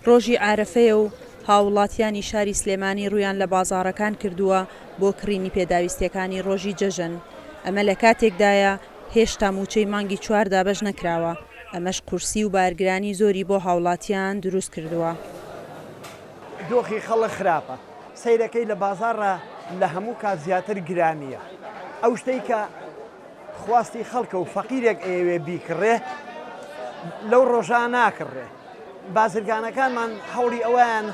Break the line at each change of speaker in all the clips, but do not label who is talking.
ڕۆژی عارەفەیە و هاووڵاتیانی شاری سلێمانی ڕوویان لە بازاڕەکان کردووە بۆ کڕینی پێداویستییەکانی ڕۆژی جەژن، ئەمە لە کاتێکدایە هێشتا مووچەی مانگی چوار دابەش نەکراوە، ئەمەش قورسی و بارگرانی زۆری بۆ هاوڵاتیان دروست کردووە.
دۆخی خەڵک خراپە، سەیرەکەی لە بازاڕا لە هەموو کات زیاتر گرانییە، ئەو شتەی کە خواستی خەڵکە و فەقیرێک ئەیەوێ بیکڕێ لەو ڕۆژە ناکڕێ، بازرگانەکانمان هەوڵی ئەوەیان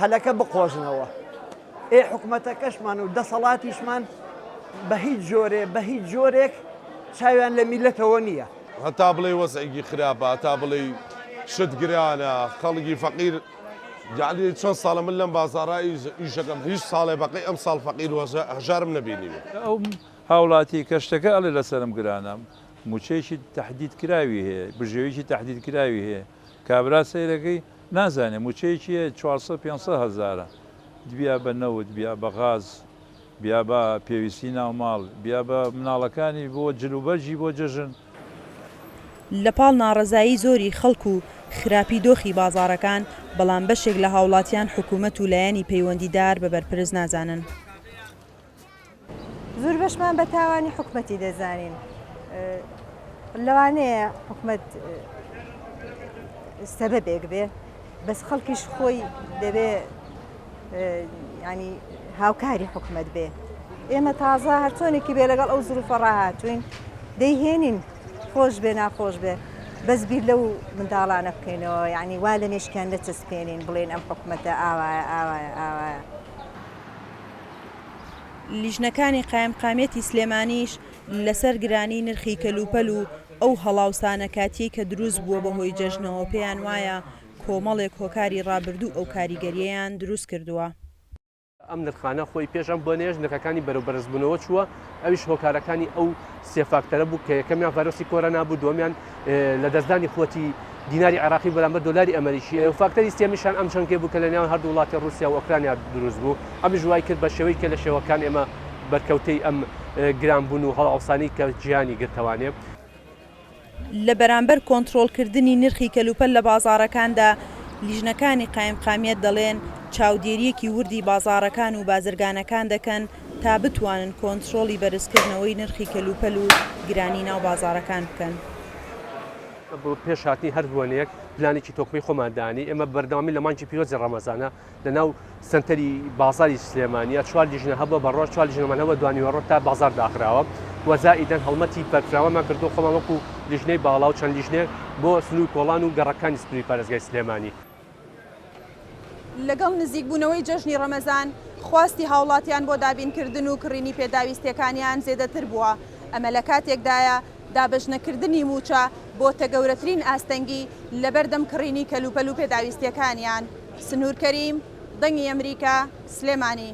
هەلەکە بقۆزنەوە. ئێ حکومەتەکەشمان و دەسەڵاتیشمان بە هیچ جۆرێ بە هیچ جۆرێک چاویان لە میلەتەوە نییە.
هەتا بڵێی وەزعێکی خراپە هەتا بڵێی شت گرانە خەڵکی فەقیر یەعنی چەند ساڵە من لەم بازاڕە ئیشەکەم هیچ ساڵێ بەقەی ئەم ساڵ فەقیر و هەژارم نەبینیوە.
ئەو هاوڵاتی کە شتەکە ئەڵێ لەسەرم گرانە موچەیەکی تەحدید کراوی هەیە بژێویەکی تەحدید کراوی هەیە کابرا سەیرەکەی نازانێ موچەیەکی هەیە 400 500 هەزارە بیا بە نەوت بیا بە غاز بیا بە پێویستی ناو ماڵ بیا بە مناڵەکانی بۆ جل و بەرگی بۆ جەژن.
لە پاڵ ناڕەزایی زۆری خەڵک و خراپی دۆخی بازاڕەکان، بەڵام بەشێک لە هاوڵاتیان حکومەت و لایەنی پەیوەندیدار بە بەرپرس نازانن.
زوربەشمان بە تاوانی حکومەتی دەزانین لەوانەیە حکومەت سەبەبێک بێ بەس خەڵکیش خۆی دەبێ ینی هاوکاری حکومەت بێ ئێمە تازە هەرچۆنێکی بێ لەگەڵ ئەو زروفە ڕاهاتوین دەیهێنین خۆش بێ ناخۆش بێ بەس بیر لەو منداڵانە بکەینەوە یعنی وا لە مێشکیان نەچەسپێنین بڵێن ئەم حکومەتە ئاوایە ئاوایە ئاوایە.
لیژنەکانی قایمقامیەتی سلێمانیش لەسەر گرانی نرخی کەلوپەل و ئەو هەڵاوسانە کاتیەی کە دروست بووە بەهۆی جەژنەوە پێیان وایە کۆمەڵێک هۆکاری ڕابردوو ئەو کاریگەریەیان دروست کردووە.
ئەم نرخانە خۆی پێش ئەم بۆنەیەش نرخەکانی بەرەو بەرزبوونەوە چووە، ئەویش هۆکارەکانی ئەو سێ فاکتەرە بوو کە یەکەمیان ڤایرۆسی کۆرۆنا بوو، دووەمیان لەدەستدانی قوتی دیناری عێراقی بەرامبەر دۆلاری ئەمەریکی و فاکتەری سێمیشان ئەم جەنگەی بوو کە لە نێوان هەردوو وڵاتی ڕووسیا و ئۆکرانیا دروست بوو، ئەمیش وای کرد بە شێوەی کە لە شێوەکان ئێمە بەرکەوتەی ئەم گرانبوون و هەڵئاوسانەی کە جیهانی گرتەوانێ.
لە بەرامبەر کۆنترۆڵکردنی نرخی کەلوپەل لە بازاڕەکاندا، لیژنەکانی قایمقامیەت دەڵێن، چاودێرییەکی وردی بازاڕەکان و بازرگانەکان دەکەن تا بتوانن کۆنترۆڵی بەرزکردنەوەی نرخی کەلوپەل و گرانی ناو بازاڕەکان بکەن.
بۆ پێش هاتنی هەر بۆنەیەک پلانێکی تۆکمەی خۆمان دانی، ئێمە بەردەوامی لە مانگی پیرۆزی ڕەمەزانە لە ناو سەنتەری بازاری سلێمانیە چوار لیژنە هەبووە بە ڕۆژ چوار لیژنەمان هەبووە دوانیوەڕۆ تا بازار داخراوە و زائیدەن هەڵمەتی بەرفراوانمان کردو خۆمان وەکو لیژنەی باڵا و چەند لیژنەیەک بۆ سنوور کۆڵان و گەڕەکانی سنووری پارێزگای سلێمانی.
لەگەڵ نزیکبوونەوەی جەژنی ڕەمەزان، خواستی هاوڵاتیان بۆ دابینکردن و کڕینی پێداویستییەکانیان زێدەتر بووە، ئەمە لەکاتێکدایە دابەشنەکردنی مووچە بۆتە گەورەترین ئاستەنگی لەبەردەم کڕینی کەلوپەل و پێداویستییەکانیان. سنوور کەریم، دەنگی ئەمریکا، سلێمانی.